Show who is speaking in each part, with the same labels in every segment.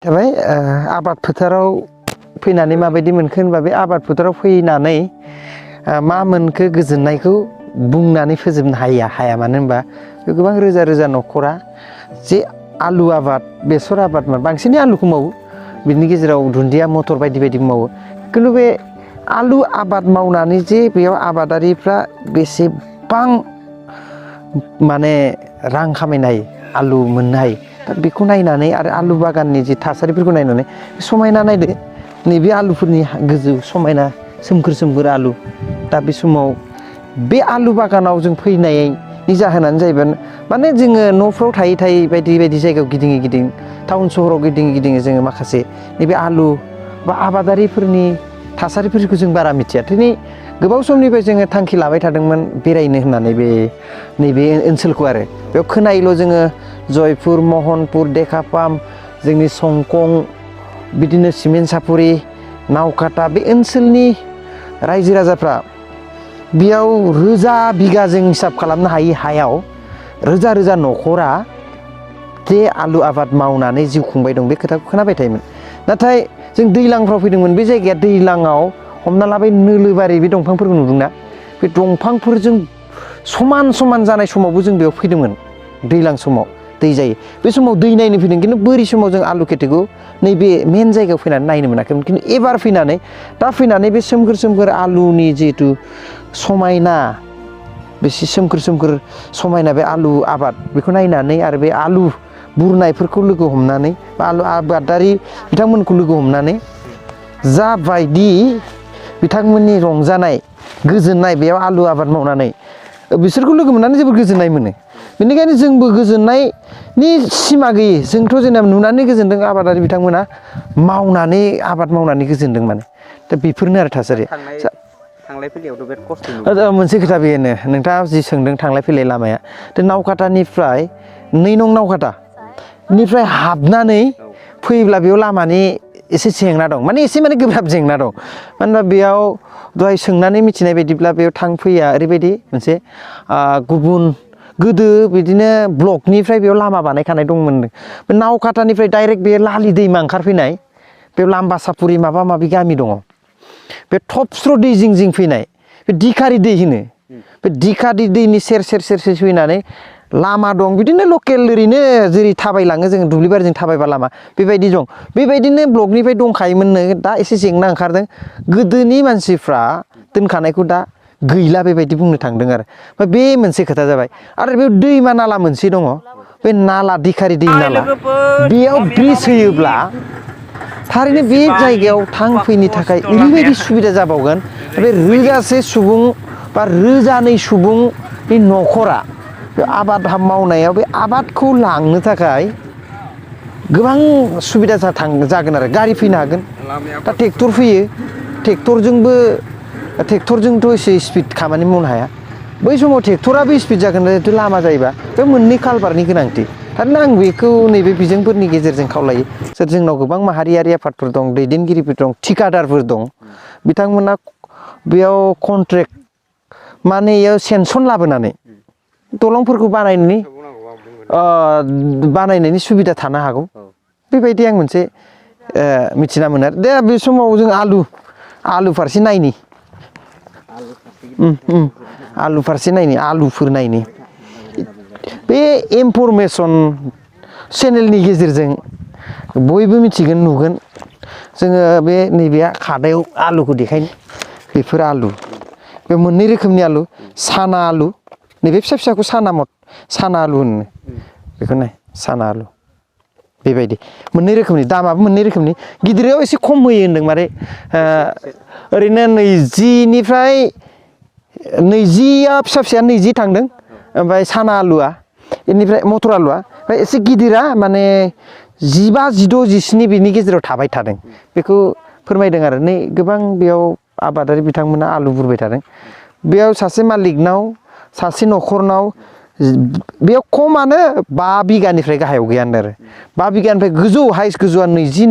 Speaker 1: थाबाय आबाद फोथाराव फैनानै माबायदि मोनखो होनबा बे आबाद फोथाराव फैनानै मा मोनखो गोजोननायखौ बुंनानै फोजोबनो हाया मानो होनबा गोबां रोजा रोजा न'खरा जे आलु आबाद बेसर आबाद बांसिनै आलुखौ मावो बिनि गेजेराव दुन्दिया मटर बायदि बायदि मावो खिन्थु बे आलु आबाद मावनानै जे बेयाव आबादारिफ्रा बेसेबां माने रां खामायनो हायो आलु मोननो हायो दा बेखौ नायनानै आरो आलु बागाननि जि थासारिफोरखौ नायनानै समायना नायदो नैबे आलुफोरनि गोजौ समायना सोमखोर सोमखोर आलु दा बे समाव बे आलु बागानाव जों फैनायनि जाहोनानो जाहैबाय माने जोङो न'फ्राव थायै थायै बायदि बायदि जायगायाव गिदिं टाउन सहराव गिदिं जोङो माखासे नैबे आलु बा आबादारिफोरनि थासारिफोरखौ जों बारा मिथिया दिनै गोबाव समनिफ्राय जोङो थांखि लाबाय थादोंमोन बेरायनो होननानै नैबे ओनसोलखौ आरो बेयाव खोनायोल' जोङो जयपुर महनपुर देकापाम जोंनि संकं बिदिनो सिमेन्ट सापुरि नावकाटा बे ओनसोलनि रायजो राजाफ्रा बेयाव रोजा बिगा जों हिसाब खालामनो हायि हायाव रोजा रोजा न'खरा जे आलु आबाद मावनानै जिउ खुंबाय दं बे खोथाखौ खोनाबाय थायोमोन नाथाय जों दैज्लांफ्राव फैदोंमोन बे जायगाया दैज्लाङाव हमना लाबाय नोलोबारि बे दंफांफोरखौ नुदोंना बे दंफांफोरजों समान समान जानाय समावबो जों बेयाव फैदोंमोन दैज्लां समाव दै जायो बे समाव दै नायनो फैदों खिन्थु बोरि समाव जों आलु खेथिखौ नैबे मेन जायगायाव फैनानै नायनो मोनाखैमोन खिन्थु एबार फैनानै बे सोमखोर सोमखोर आलुनि जिहेथु समायना बेसे सोमखोर सोमखोर समायना बे आलु आबाद बेखौ नायनानै आरो बे आलु बुरनायफोरखौ लोगो हमनानै बा आलु आबादारि बिथांमोनखौ लोगो हमनानै जाबायदि बिथांमोननि रंजानाय गोजोननाय बेयाव आलु आबाद मावनानै बिसोरखौ लोगो मोननानै जोबोर गोजोननाय मोनो बेनिखायनो जोंबो गोजोननायनि सिमा गैयै जोंथ' जेनेबा नुनानै गोजोनदों आबादारि बिथांमोना मावनानै आबाद मावनानै गोजोनदों माने दा बेफोरनो आरो थासारिया
Speaker 2: थांलाय फैलायावथ' बिराद खस्थ'
Speaker 1: मोनसे खोथा बेनो नोंथाङा जि सोंदों थांलाय फैलाय लामाया दा नावकाटानिफ्राय 2 नं नावकाटानिफ्राय हाबनानै फैब्ला बेयाव लामानि एसे जेंना दं माने गोब्राब जेंना दं मानो होनबा बेयाव दहाय सोंनानै मिथिनाय बायदिब्ला बेयाव थांफैया ओरैबायदि मोनसे गुबुन गोदो बिदिनो ब्लकनिफ्राय बेयाव लामा बानायखानाय दंमोन बे नावकाटानिफ्राय डाइरेक्ट बे लालि दैमा ओंखारफैनाय बेयाव लाम्बा सापुरि माबा माबि गामि दङ बे थबस्र' दै जिं जिं फैनाय बे दिखारि दै होनो बे दिखारि दैनि सेर फैनानै लामा दं बिदिनो लकेल ओरैनो जेरै थाबायलाङो जोङो दुब्लिबारिजों थाबायबा लामा बेबायदि दं बेबायदिनो ब्लकनिफ्राय दंखायोमोननो दा एसे जेंना ओंखारदों गोदोनि मानसिफ्रा दोनखानायखौ दा गैला बेबायदि बुंनो थांदों आरो ओमफ्राय बे मोनसे खोथा जाबाय आरो बेयाव दैमा नाला मोनसे दङ बे नाला दिखारि दै नाला बेयाव ब्रिज होयोब्ला थारैनो बे जायगायाव थांफैनो थाखाय ओरैबायदि सुबिदा जाबावगोन बे रोजासे सुबुं बा रोजानै सुबुंनि न'खरा बे आबाद मावनायाव बे आबादखौ लांनो थाखाय गोबां सुबिदा जागोन आरो गारि फैनो हागोन दा ट्रेक्टर फैयो ट्रेक्टरजोंथ' एसे स्पिड खामानि मावनो हाया बै समाव ट्रेक्टराबो स्पिड जागोन जिहेथु लामा जायोबा बे मोननै कालभारनि गोनांथि थारैनो आं बेखौ नैबे बिजोंफोरनि गेजेरजों खावलायो सोर जोंनाव गोबां माहारियारि आफादफोर दं दैदेनगिरिफोर दं थिकादारफोर दं बिथांमोना बेयाव कन्ट्रेक्ट माने इयाव सेनसन लाबोनानै दलंफोरखौ बानायनायनि सुबिदा थानो हागौ बेबायदि आं मोनसे मिथिना मोनो आरो दे बे समाव जों आलु फारसे नायनि आलुफोर नायनि बे इनफरमेसन चेनेलनि गेजेरजों बयबो मिथिगोन नुगोन जोङो बे नैबे खादायाव आलुखौ देखायनो बेफोर आलु बे मोननै रोखोमनि आलु साना आलु नैबे फिसा फिसाखौ साना आलु होनो बेखौ नाय साना आलु बेबायदि मोननै रोखोमनि दामाबो मोननै रोखोमनि गिदिराव एसे खम होयो होनदों मारे ओरैनो 20निफ्राय 20 फिसा फिसाया 20 थांदों ओमफ्राय साना आलुआ बेनिफ्राय मटर आलुआ ओमफ्राय एसे गिदिरा माने 15, 16, 17 बिनि गेजेराव थाबाय थादों बेखौ फोरमायदों आरो नै गोबां बेयाव आबादारि बिथांमोना आलु बुरबाय थादों बेयाव सासे मालिकनाव सासे न'खरनाव बेयाव खमानो 5 बिगानिफ्राय गाहायाव गैयानो आरो 5 बिगानिफ्राय गोजौ हाइस्ट गोजौआ 20,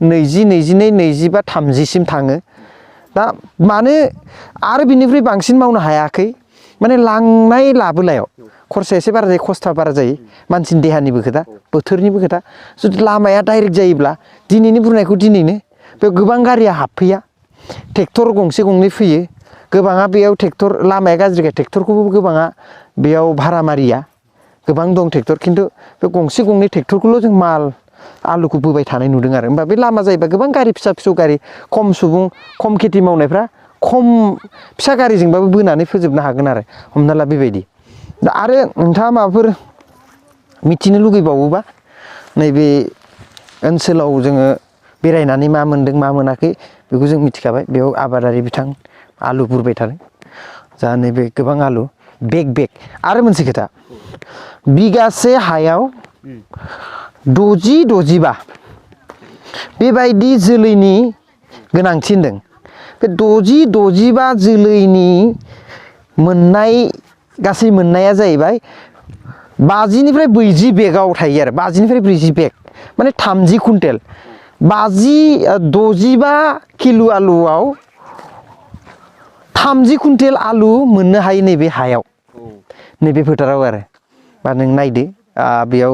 Speaker 1: 22, 25, 30सिम थाङो दा मानो आरो बिनिफ्राय बांसिन मावनो हायाखै माने लांनाय लाबोलायाव खरसाया एसे बारा जायो खस्था बारा जायो मानसिनि देहानिबो खोथा बोथोरनिबो खोथा जुदि लामाया डाइरेक्ट जायोब्ला दिनैनि बुंनायखौ दिनैनो बेयाव गोबां गारिया हाबफैया ट्रेक्टर गंसे गंनै फैयो गोबाङा बेयाव ट्रेक्टर लामाया गाज्रिखाय ट्रेक्टरखौबो गोबाङा बेयाव भारा मारिया गोबां दं ट्रेक्टर खिन्थु बे गंसे गंनै ट्रेक्टरखौल' जों माल आलुखौ बोबाय थानाय नुदों आरो होमबा बे लामा जायोबा गोबां गारि फिसा फिसौ गारि खम सुबुं खम खेथि मावनायफ्रा खम फिसा गारिजोंबाबो बोनानै फोजोबनो हागोन आरो हमना ला बेबायदि दा आरो नोंथाङा माबाफोर मिथिनो लुगैबावोबा नैबे ओनसोलाव जोङो बेरायनानै मा मोनदों मा मोनाखै बेखौ जों मिथिखाबाय बेयाव आबादारि बिथां आलु बुरबाय थादों जा नैबे गोबां आलु बेग आरो मोनसे खोथा बिगासे हायाव 60-65 बेबायदि जोलैनि गोनांथि होनदों बे 60-65 जोलैनि मोननाय गासै मोननाया जाहैबाय 50निफ्राय 40 बेगाव थायो आरो 50निफ्राय 40 बेग माने 30 कुइन्टेल 65 किल' आलुआव 30 कुइन्टेल आलु मोननो हायो नैबे हायाव नैबे फोथाराव आरो बा नों नायदो बेयाव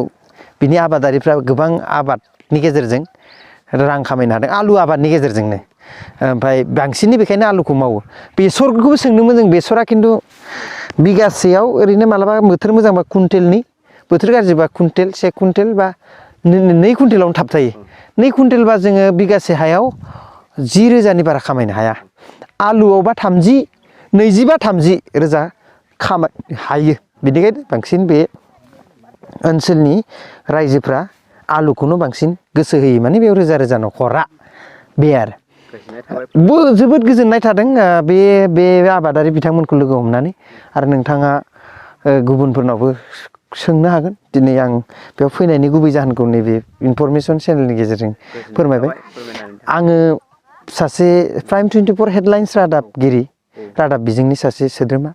Speaker 1: बिनि आबादारिफ्रा गोबां आबादनि गेजेरजों रां खामायनो हादों आलु आबादनि गेजेरजोंनो ओमफ्राय बांसिनै बेखायनो आलुखौ मावो बेसरखौबो सोंदोंमोन जों बेसरा खिन्थु बिगासेयाव ओरैनो मालाबा बोथोर मोजांबा कुइन्टेलनि बोथोर गाज्रिबा कुइन्टेल 1 कुइन्टेल बा 2 कुइन्टेलावनो थाबथायो 2 कुइन्टेलबा जोङो बिगासे हायाव 10,000नि बारा खामायनो हाया आलुआवबा 25-30 रोजा खामायनो हायो बेनिखायनो बांसिन बे ओनसोलनि रायजोफ्रा आलुखौनो बांसिन गोसो होयो माने बेयाव रोजा न'खरा बे आरो जोबोद गोजोननाय थादों बे आबादारि बिथांमोनखौ लोगो हमनानै आरो नोंथाङा गुबुनफोरनावबो सोंनो हागोन दिनै आं बेयाव फैनायनि गुबै जाहोनखौ नैबे इनफरमेसन चेनेलनि गेजेरजों फोरमायबाय आङो सासे प्राइम 24 हेडलाइन्स रादाबगिरि रादाब बिजोंनि सासे सोद्रोमा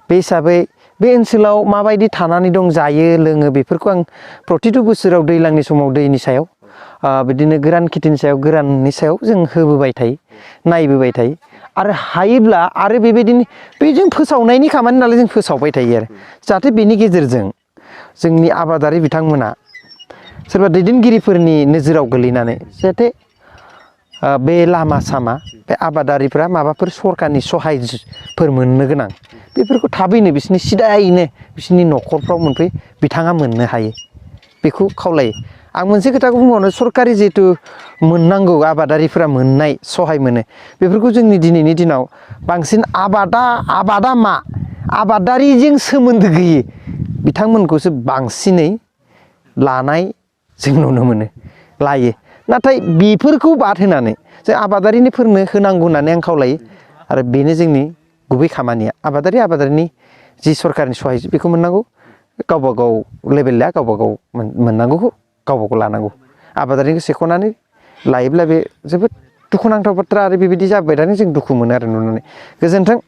Speaker 1: बे हिसाबै बे ओनसोलाव माबायदि थानानै दं जायो लोङो बेफोरखौ आं प्रतिथु बोसोराव दैज्लांनि समाव दैनि सायाव बिदिनो गोरान खेथिनि सायाव गोराननि सायाव जों होबोबाय थायो नायबोबाय थायो आरो हायोब्ला आरो बेबायदिनो बेजों फोसावनायनि खामानि नालाय जों फोसावबाय थायो आरो जाहाथे बेनि गेजेरजों जोंनि आबादारि बिथांमोना सोरबा दैदेनगिरिफोरनि नोजोराव गोलैनानै जाहाथे बे लामा सामा बे आबादारिफ्रा माबाफोर सरकारनि सहायफोर मोननो गोनां बेफोरखौ थाबैनो बिसोरनि सिदायैनो बिसोरनि न'खरफ्राव बिथाङा मोननो हायो बेखौ खावलायो आं मोनसे खोथाखौ बुंबावनो सरकारि जिहेतु मोननांगौ आबादारिफोरा मोननाय सहाय मोनो बेफोरखौ जोंनि दिनैनि दिनाव बांसिन आबादा मा आबादारिजों सोमोन्दो गैयै बिथांमोनखौसो बांसिनै लानाय जों नुनो मोनो लायो नाथाय बेफोरखौ बाद होनानै जों आबादारिफोरनो होनांगौ होननानै आं खावलायो आरो बेनो जोंनि गुबै खामानिया आबादारिनि जि सरकारनि सहाय बेखौ मोननांगौ गावबा गाव लेभेलआ गावबा गाव मोननांगौखौ गावबा गाव लानांगौ आबादारिखौ सेख'नानै लायोब्ला बे जोबोद दुखुनांथाव बाथ्रा आरो बेबायदि जाबाय थानानै जों दुखु मोनो आरो नुनानै गोजोन्थों।